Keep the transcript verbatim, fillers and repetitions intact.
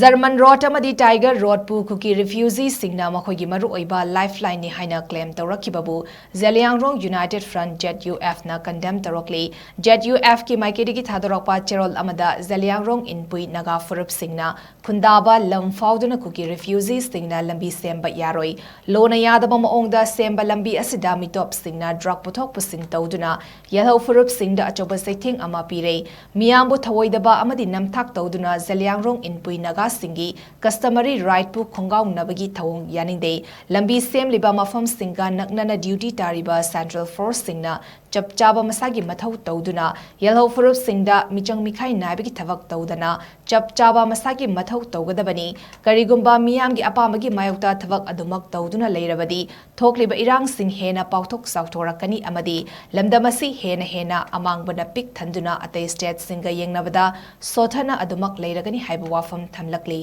German road ꯑꯃꯗꯤ tiger ꯔꯣꯗꯄꯨ ꯀꯨꯀꯤ ꯔꯤꯐ꯭ꯌꯨꯖꯤꯁꯤꯡꯅ ꯃꯈꯣꯏꯒꯤ ꯃꯔꯨꯑꯣꯏꯕ ꯂꯥꯏꯐꯂꯥꯏꯟꯅꯤ ꯍꯥꯏꯅ ꯀ꯭ꯂꯦꯝ ꯇꯧꯔꯛꯈꯤꯕꯕꯨ Zeliangrong united front, Z U ꯑꯦꯐꯅ ꯀꯟꯗꯦꯝ ꯇꯧꯔꯛꯂꯤ꯫ ꯖꯦꯗ ꯌꯨ ꯑꯦꯐꯀꯤ ꯃꯥꯏꯀꯩꯗꯒꯤ ꯊꯥꯗꯣꯔꯛꯄ ꯆꯦꯔꯣꯜ ꯑꯃꯗ ꯖꯦꯂꯤꯌꯥꯡꯔꯣꯡ ꯏꯟꯄꯨꯏ ꯅꯥꯒꯥ ꯐꯨꯔꯨꯞꯁꯤꯡꯅ ꯈꯨꯟꯗꯥꯕ ꯂꯝ ꯐꯥꯎꯗꯨꯅ ꯀꯨꯀꯤ ꯔꯤꯐ꯭ꯌꯨꯖꯤꯁꯤꯡꯅ ꯂꯝꯕꯤ ꯁꯦꯝꯕ ꯌꯥꯔꯣꯏ, ꯂꯣꯅ ꯌꯥꯗꯕ ꯃꯑꯣꯡꯗ ꯁꯦꯝꯕ ꯂꯝꯕꯤ ꯑꯁꯤꯗ ꯃꯤꯇꯣꯞꯁꯤꯡꯅ ꯗ꯭ꯔꯒ ꯄꯨꯊꯣꯛ ꯄꯨꯁꯤꯟ ꯇꯧꯗꯨꯅ ꯌꯦꯜꯍꯧ ꯐꯨꯔꯨꯞꯁꯤꯡꯗ ꯑꯆꯧꯕ ꯆꯩꯊꯦꯡ ꯑꯃ ꯄꯤꯔꯦ꯫ ꯃꯤꯌꯥꯝꯕꯨ ꯊꯧꯑꯣꯏꯗꯕ ꯑꯃꯗꯤ ꯅꯝꯊꯥꯛ ꯇꯧꯗꯨꯅ ꯖꯦꯂꯤꯌꯥꯡꯔꯣꯡ ꯏꯟꯄꯨꯏ ꯅꯥꯒꯥꯁꯤꯡꯒꯤ ꯀꯁꯇꯃꯔꯤ ꯔꯥꯏꯠꯄꯨ ꯈꯣꯡꯒꯥꯎꯅꯕꯒꯤ ꯊꯧꯑꯣꯡ ꯌꯥꯅꯤꯡꯗꯦ꯫ ꯂꯝꯕꯤ ꯁꯦꯝꯂꯤꯕ ꯃꯐꯝꯁꯤꯡꯒ ꯅꯛꯅꯅ ꯗ꯭ꯌꯨꯇꯤ ꯇꯥꯔꯤꯕ ꯁꯦꯟꯇ꯭ꯔꯦꯜ ꯐꯣꯔꯁꯁꯤꯡꯅ ꯆꯞ ꯆꯥꯕ ꯃꯁꯥꯒꯤ ꯃꯊꯧ ꯇꯧꯗꯨꯅ ꯌꯦꯜꯍꯧ ꯐꯨꯔꯨꯞꯁꯤꯡꯗ ꯃꯤꯆꯪ ꯃꯤꯈꯥꯏ ꯅꯥꯏꯕꯒꯤ ꯊꯕꯛ ꯇꯧꯗꯅ ꯆꯞ ꯆꯥꯕ ꯃꯁꯥꯒꯤ ꯃꯊꯧ ꯇꯧꯒꯗꯕꯅꯤ꯫ ꯀꯔꯤꯒꯨꯝꯕ ꯃꯤꯌꯥꯝꯒꯤ ꯑꯄꯥꯝꯕꯒꯤ ꯃꯥꯌꯣꯛꯇ ꯊꯕꯛ ꯑꯗꯨꯃꯛ ꯇꯧꯗꯨꯅ ꯂꯩꯔꯕꯗꯤ ꯊꯣꯛꯂꯤꯕ ꯏꯔꯥꯡꯁꯤꯡ ꯍꯦꯟꯅ ꯄꯥꯎꯊꯣꯛ ꯆꯥꯎꯊꯣꯔꯛꯀꯅꯤ ꯑꯃꯗꯤ ꯂꯝꯗꯝ ꯑꯁꯤ ꯍꯦꯟꯅ ꯍꯦꯟꯅ ꯑꯃꯥꯡꯕꯅ ꯄꯤꯛ ꯊꯟꯗꯨꯅ ꯑꯇꯩ ꯁ꯭ꯇꯦꯠꯁꯤꯡꯒ ꯌꯦꯡꯅꯕꯗ ꯁꯣꯊꯅ ꯑꯗꯨꯃꯛ ꯂꯩꯔꯒꯅꯤ ꯍꯥꯏꯕ ꯋꯥꯐꯝ ꯊꯝꯂꯛꯂꯤ꯫